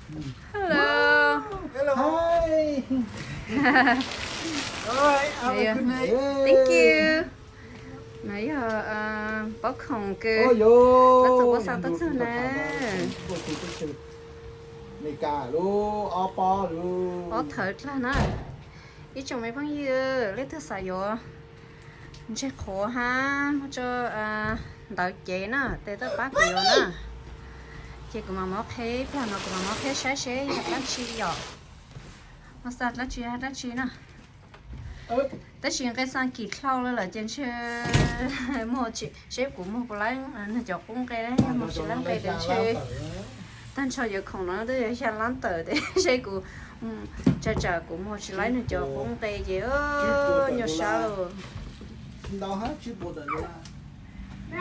Hello. Hello. Hi. All right, have a good night. Thank you. No yog pob khoom kws koj txug pob xav tuaj txug na. Mes kas lub ob pob lub. Ob thawv dlawg na. Ib tsoom me phooj ywg, leej twg xav yuav ntseg qhuav hab muag rua ntawv cev na, tes tuaj pab kuv yuav na. Ces kuv mam muab qheb, plag no kuv mam muab qheb saib seb yog dlaab tsi yom. Muaj xa dlaab tsi hab dlaab tsi na. Tab sis nqe xa kim dlhau lawm lawm ces ntshe muag tsis, seb kuv muag puas laib nwg cov qub nqe, yog muag tsis laib nqe tes ntshe tag nrho yuav khoom no twb yog xya lab tawm tes seb kuv, tsam tsam kuv muag tsis laib nwg cov qub nqe ces nyuaj sab lawm.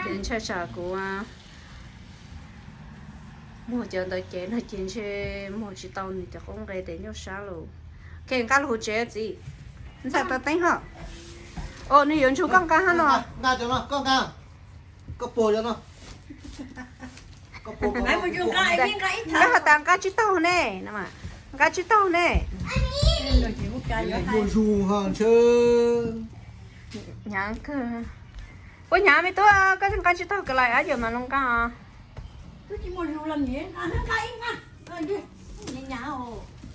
Ces ntshe tsam kuv muag cov ntawv cev no ces ntshe muag tsis tau nwg cov qub nqe tes nyuaj sab lawm. Ok, nqa lug huv tsev txiv. Ntxhais tau teeb hos. O, nwg yuav ntsug koj nqa hab no. Koj puag no. Koj has tas nqa tsib taug ne, nqa tsib taug ne. Hnyav kawg. Puas hnyav me tub, koj nqa tsib taug kawg lawm ab, yawm mas lug nqa os.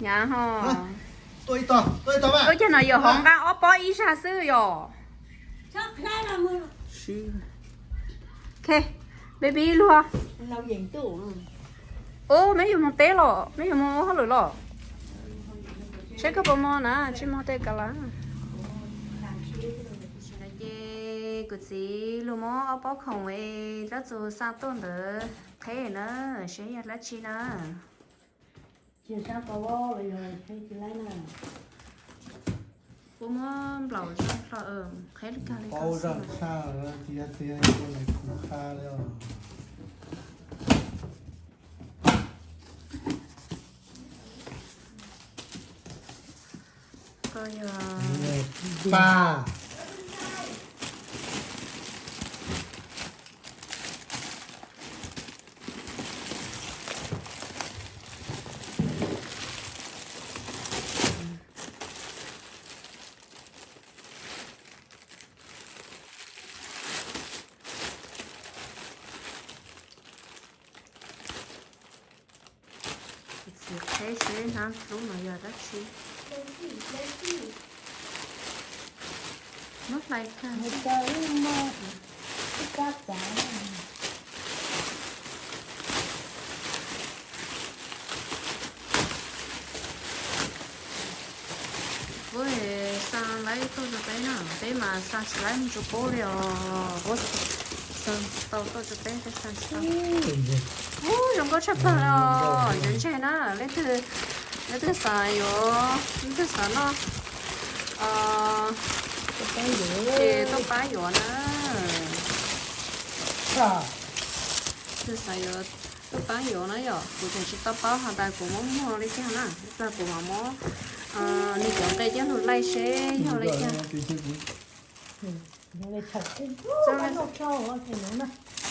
Hnyav hos. Ua caag no yawm hov nqa ob pob ib zag xwb yom. Ok, baby luag. Ub, meb yuav moog teb los, meb yuav moog hauj lwm los? Saib koj puas moog na, tsis moog tes kav lawm. Ces kuv txiv lug muab ob pob khoom es dlaab txug xa tuaj ntawd qheb na, seb yog dlaab tsi na. Puab muab nplaum zoo hlo, qheb li kag li kag xwb. Koj yog pab. Txiv qheb seb hnab hlub no yog dab tsi. Muab hlais kag. Puab xa laib tuaj rua peb na, peb mas xa tsis laib moog rua puab li os. Puab xa tau tuaj rua peb, peb xa tsis tau. Ub, zoo nkauj tshaj plawg os, yuav ntseg na, leej twg, leej twg xav yuav, leej twg xav noj ces tuaj pab yuav na. Leej twg xav yuav tuaj pab yuav na yom, kuv tseem tsis tau paub has tas kuv muab muag li cas na, tag kuv mam muab nwg cov nqe coj lug laij seb yog li cas.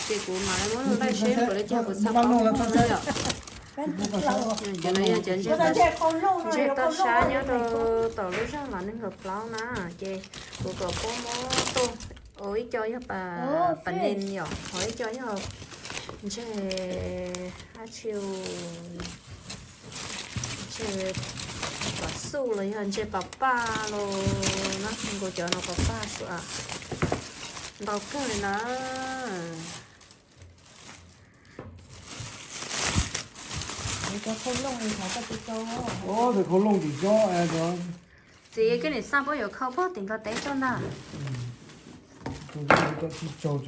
Ces kuv mam li muab lug laij seb puas li cas, kuv txhaj paub muag na yom. Cov no yog cov ntseg toj sab nyob rau tom lub zog Vam Neeg Nkaus Plaub na, ces kuv kom puab muab tuaj, ib co yog pas nees yom, ho ib co yog ntseg dab tsi, ntseg pas xuj los yog ntseg pas paj los na, nkaus cov no pas paj sua, ntau kawg li na. Tus khau looj tim cov, txiv koj nim xaj puab yuav khau puag tim Nplog teb tuaj ntag. Teb chaws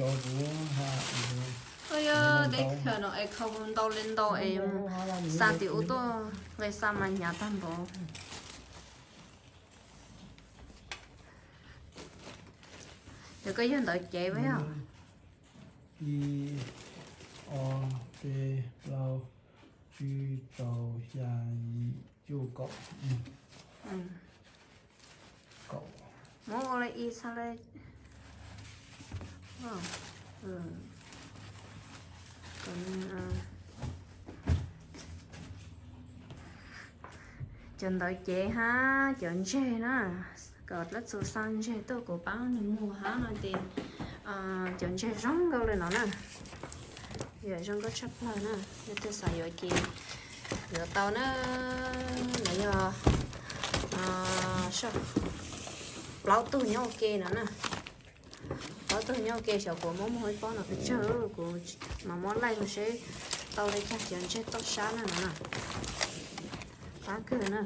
no es khau ntau li ntau es xa tim ub tuaj, nqe xa mas hnyav tag npaum. Yog koj yog ntawv cev puas yog? Ib, ob, peb, plaub, tsib, rau, xya, yim, cuaj, kaum. Muab ua li ib xab le. Kom nws, Cov ntawv cev hab cov ntseg na, kom lab txus xa ntseg tuaj kuv paab nwg muag hab no ces cov ntseg zoo nkauj le no na. Yog zoo nkauj tshaj plawg na, yog tug xav yuav ces yuav tau na. Nov yog plaub tug nyob ua ke no na. Plaub tug nyob ua ke, xyov kuv muab muag ib pob no pes tsawg, kuv mam muab laij lug seb tau le caag cov ntseg toj sab na no na. Qab kawg na.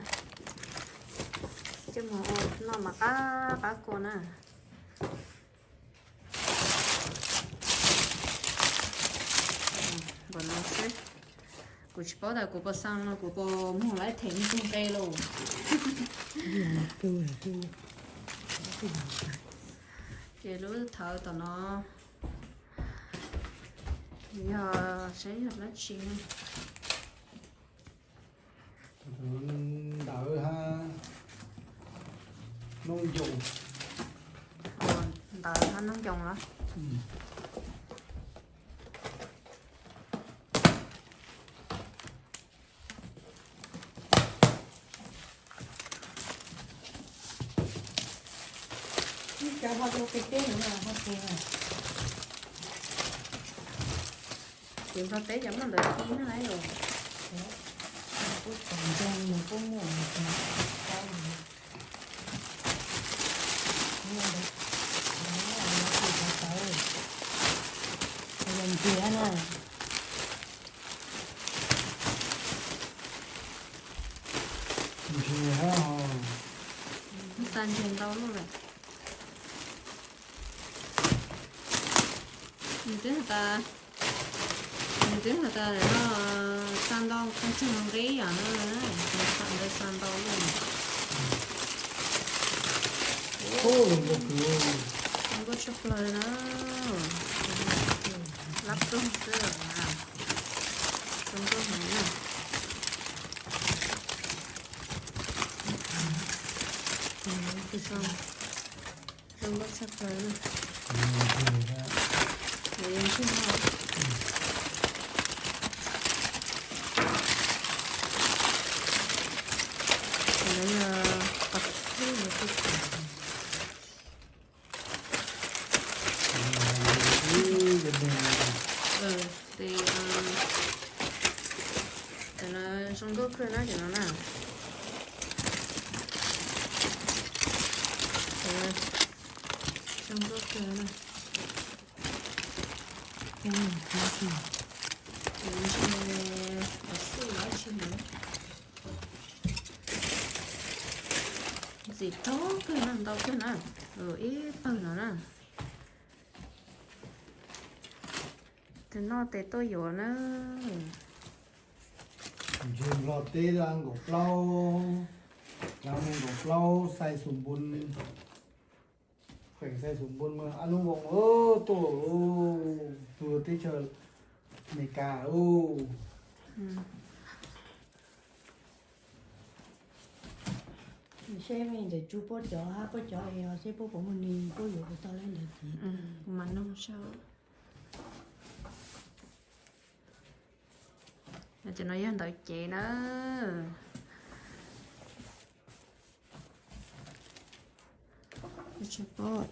Coj moog ua noj mas qab qab kua na. Npaum no xwb. Kuv tsis paub tas kuv puas xaa no, kuv puas muag laib them ntug nqe lauj. Ces lub thawv tom no yog saib yog dlaab tsi ne. Ntawv hab noob ncoos. Ntawv hab noob ncoos los? Ces nplog teb cov muaj ntawv ci na lawm. Kuj tau ntseeg nws kuj muaj ntawv, ntawv ntxias na. Ntshe hab, xa ntseg ntau luaj lawm. Nws twb has tas, nws twb has tas no, xa ntau koj tseg nqib yom, nws xam ntawd xa ntau luaj. Zoo nkauj tshaj plaws na. Lab ploog xwb, zoo nkauj heev na. Zoo nkauj tshaj plaws na. Ces, cov no zoo nkauj kawg na, cov no na. Zoo nkauj kawg na. Ntshe xwb los tsi ntawd. Ntxim tog kawg na, ntau kawg na. Ib pawg no na. Tus noj tes tuaj yuav na. Ntshe nplog teb lab nkaum plaub, lab nkaum plaub, Xais Xus Npun, kheem Xais Xus Npun mas ab lub voos tuaj tug teb chaws Amelikas lauj. Seb ntawm tsu puab cov hab puab cov es seb puab puas muaj nws, puab yuav kuv tau lab ntawd ces kuv mam nug seb. Cov no yog ntawv cev na.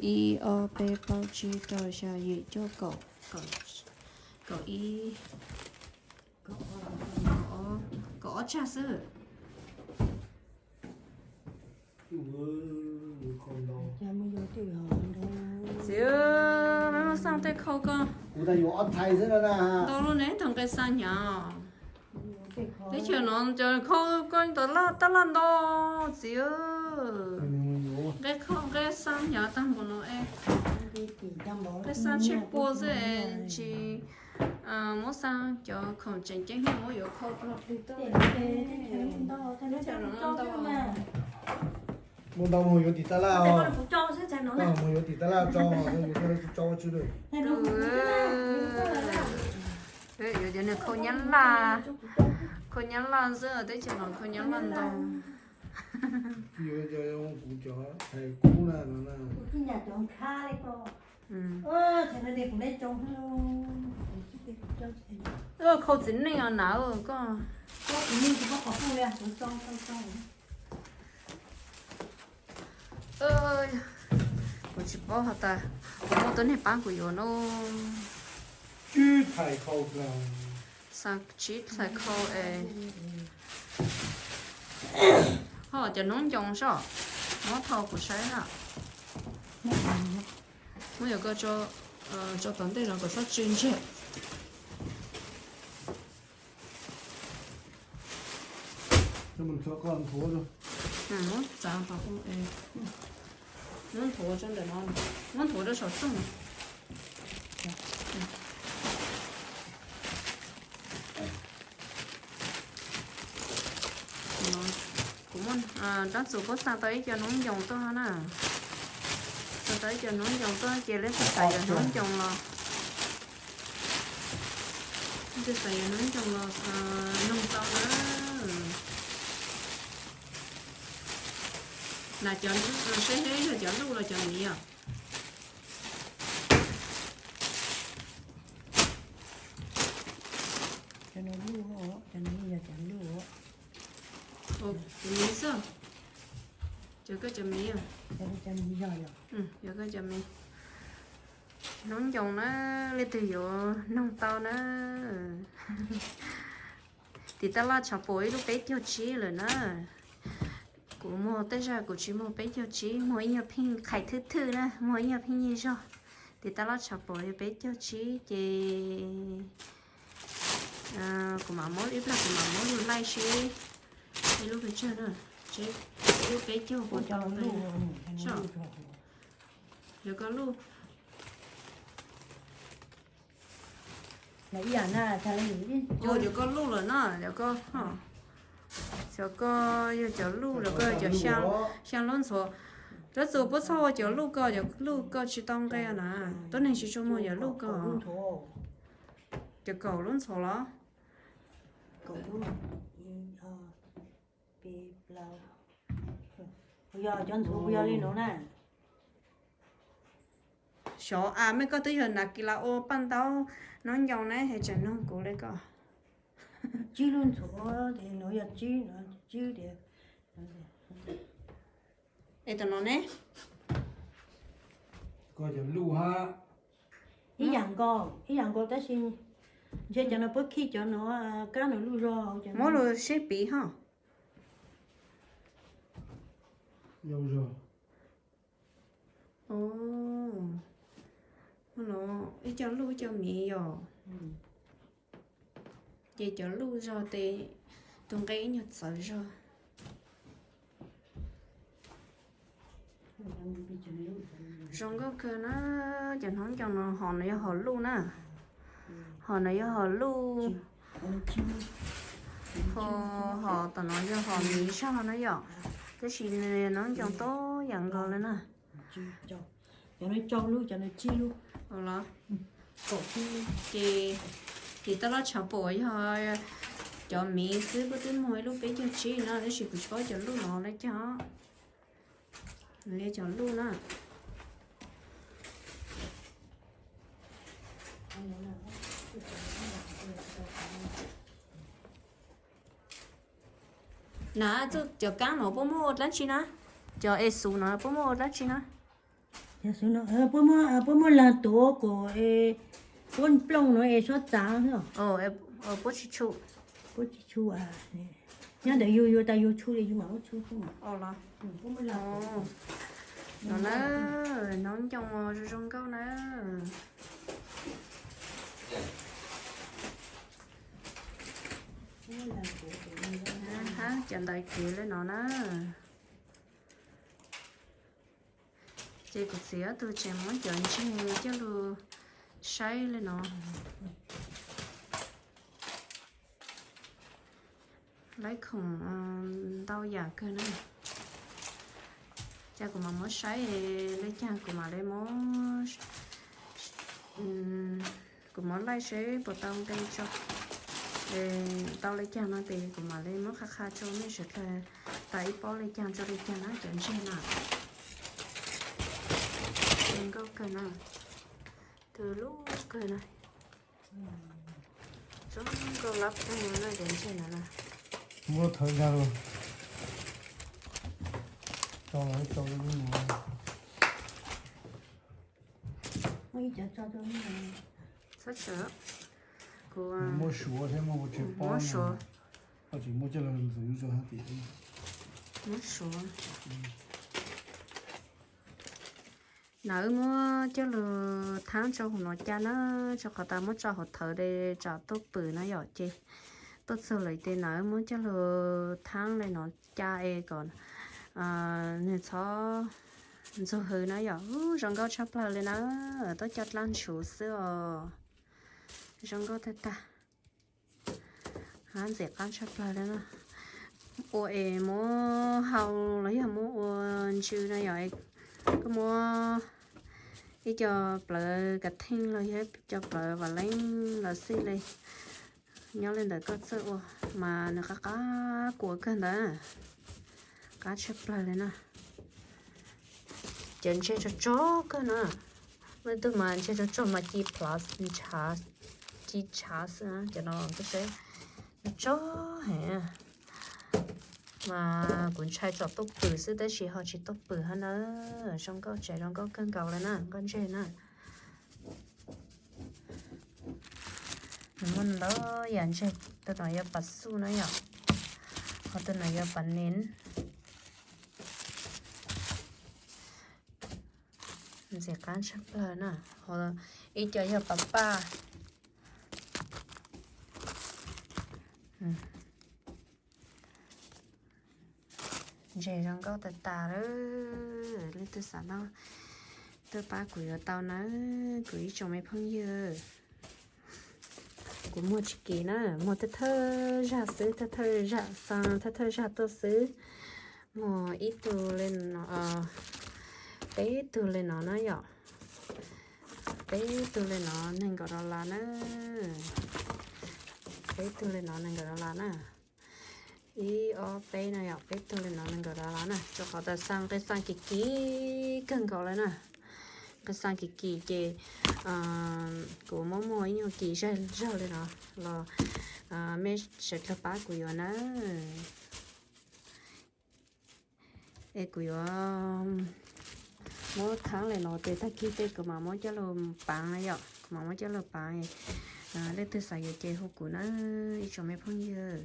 Ib, ob, peb, plaub, tsib, rau, xya, yim, cuaj, kaum, kaum ib, kaum ob tsag xwb. Txiv, meb muab xaj tej khau ko ntau lub ne, tag nqe xa hnyav. Teb chaws no cov khau ko ntau, tab laj ntau, txiv. Nqe khau nqe xa hnyav tag npaum no es, nqe xa tshaj pua xwb es tsis muab xa cov khoom tseem ceeb, muab yuav khau plog plig tuaj. Muaj ntau mus yuav tim tab laj, mus yuav tim tab laj tso, yuav tso tso tsi. Yuav cov niag khau nyab laj, khau nyab laj xwb, teb chaws no khau nyab laj ntau. Yuav cov kuv cov hais kub na no na. Khau txiv neej os na koj. Kuv tsis paub has tas kuv muaj tuab neeg pab kuv yuav no. Tsib txhais khau, tsib txhais khau es ho cov noob ncoos soj, muab tho kuv saib na. Muab yog koj tso tom ntej no kom txhob tsw ntseg. Muab nthuav rau ntawm no, muab nthuav rau saum rooj. Kuv muab, Rab Txus puab xa tau ib co noob ncoos tuaj na. Xa tau ib co noob ncoos tuaj ces leej twg xav yuav noob ncoos los, leej twg xav yuav noob ncoos los noog tau na. Nas cov, saib seb yog cov luj los cov miv os. Cov no luj, cov no yog cov luj. Cov miv xwb. Cov koj cov miv. Cov miv yog, yog koj cov miv. Noob ncoos na, leej twg yuav noog tau na. Tiv taj laj tshav puam ib lub peb caug tsib lawm na. Kuv muag tej zag kuv tsis muag peb caug tsib, muag ib nyuag pheej qhais thwj thwj na, muag ib nyuag pheej nyuaj zog. Tiv taj laj tshav puam yog peb caug tsib ces kuv mam muab ib plag kuv mam muab lug laij seb ib lub pes tsawg na, seb ib lub peb caug puas tau. Yog koj luj. Cov koj luj lawm na, cov koj, cov koj yog cov luj, cov koj yog cov xyaa lub ntxhuav. Rab Txus puab txhaj ua cov luj ko, cov luj ko tsis tau nqe na. Tuab neeg tsis tshua muag cov luj ko. Cov kaum lub ntxhuav los? Yog cov ntxhuav puas yog li no na? Xyov as, mej koj twb yog nas kis las ua paj ntaub noob ncoos ne, es tseem noog kuv li ko. Tsib lub ntxhuav, no yog tsib, tsib tias. Es tam no ne? Ib yam nkaus, ib yam nkaus tab sis ntshe cov no puab khij cov no, kab no luj zog. Muab lug seb piv ho. Ib co luj ib co miv yom. Ces cov luj zog tes tus nqe ib nyuag txawv zog. Zoo nkauj kawg na, cov noob ncoos no, hom no yog hom luj na. Hom no yog hom luj, ho hom tom no yog hom miv zog na yom. Tab sis nws noob ncoos tau yam nkaus li na. Cov no tsib lub, cov no tsib lub. Los, ces tiv taj laj tshav puam yog cov miv xwb, puab twb muag ib lub peb caug tsib no, tab sis kuv tsis paub cov luj no lawv cog. Nws yog cov luj na. Na, cov kaab no puab muab ua dlaab tsi na? Cov es xuv no puab muab ua dlaab tsi na? Puab muab laag tuav kom puab nplooj no es txhob txav. Puab tsis tshu. Puab tsis tshu. Nyob ntawm yug, yug tas yug tshu li yug mam muab tshu. No na, noob ncoos zoo zoo nkauj na. Hab cov ntawv kev li no na. Ces kuv txiv ob tug tseem muab cov ntseg coj lug saib li no. Laib khoom ntau yam kawg na. Ces kuv mam muab saib li caag kuv mam li muab, kuv muab laij saib puas tau nqe tso. Tau li caag no ces kuv mam li muab qha qha rua mej sawv dlawg tas ib paub li caag rua li caag na cov ntseg na. Nkauj kawg na, tw lub kawg na. Zoo nkauj lab kawg na cov ntseg no na. Tso los tso rau lub no. Txhob tso, kuv muab suav thiab muab kuv tsev pob no, koj tseem muab coj los ntxuav rau hauv tim. Muab suav. Nawb, muab coj lug thaab rau hauv no ca na, rau qhov tas muab tso hauv thawv es tsam tuaj pwm na yom, ces tuaj txug lawm ces nawb muab coj lug thaab le no ca es kom nwg txhob ntxuag hws na yom. Ub, zoo nkauj tshaj plawg le na, tuaj coj dlaab ntshuv xwb os. Zoo nkauj tag tag. Hab ntxim qab tshaj plawg le na. Ua es muab hau los yog muab ua ntsw na yom, koj muab ib co plawv kav theej los yog ib co plawv vam leeb los xij le, nyob le ntawm koj txawj ua, mas nws qab qab kua kawg ntawd, qab tshaj plawg le na. Cov ntseg tso tsog kawg na, leej twg mas ntseg tso tsog mas ci plhav, ci tshav xwb na, cov no koj saib, tso tsog heev. Mas kuv ntshai tsam tuaj pwm xwb tab sis ho tsis tuaj pwm hab na. Zoo nkauj tsev zoo nkauj kawg nkaus le na, nkauj ntseg na. Nws muaj ntau yam ntseg, tus no yog pas xuj na yom, ho tus no yog pas nev. Ntxim qab tshaj plawg na, ho ib co yog pas paj. Ntseg zoo nkauj tag tag lawm, leej twg xav noj tuaj pab kuv yuav tau nawb kuv ib tsoom me phooj ywg. Kuv muag tsis kim na, muag thawj thawj zag xwb, thawj thawj zag xaa, thawj thawj zag tuaj xwb. Muag ib tug le no, peb tug le no na yom. Peb tug le no nees nkaum dollar na. Peb tug le no nees nkaum dollar na. Ib ob peb no yom, peb tug le no nees nkaum dollar na, rau qhov tas xaa, nqe xaa kim kim kawg nkaus le na. Nqe xaa kim kim ces kuv muab muag ib nyuag kim zag zog le no los mej sawv dlawg pab kuv yuav na. Es kuv yuav muab thaab le no tes tag kis tej kuv mam muab coj lug paav na yom, kuv mam muab coj lug paav. Leej twg xav yuav ces hu kuv na ib tsoom me phooj ywg.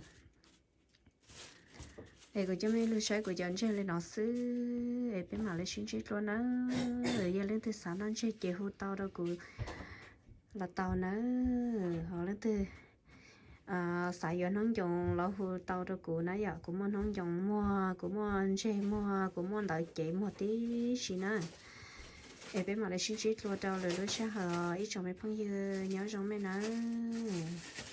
Es kuv coj mej lug saib kuv cov ntseg le no xwb es peb mam le sib ntsib dlua nawb. Yog leej twg xav noj ntseg ces hu tau rau kuv los tau nawb. Ho leej twg xav yuav noob ncoos los hu tau rau kuv na yom, kuv muaj noob ncoos muag, kuv muaj ntseg muag, kuv muaj ntawv cev muag tib si na. Es peb mam le sib ntsib dlua rau lwm lub sij hawm ib tsoom me phooj ywg, nyob zoo mej nawb.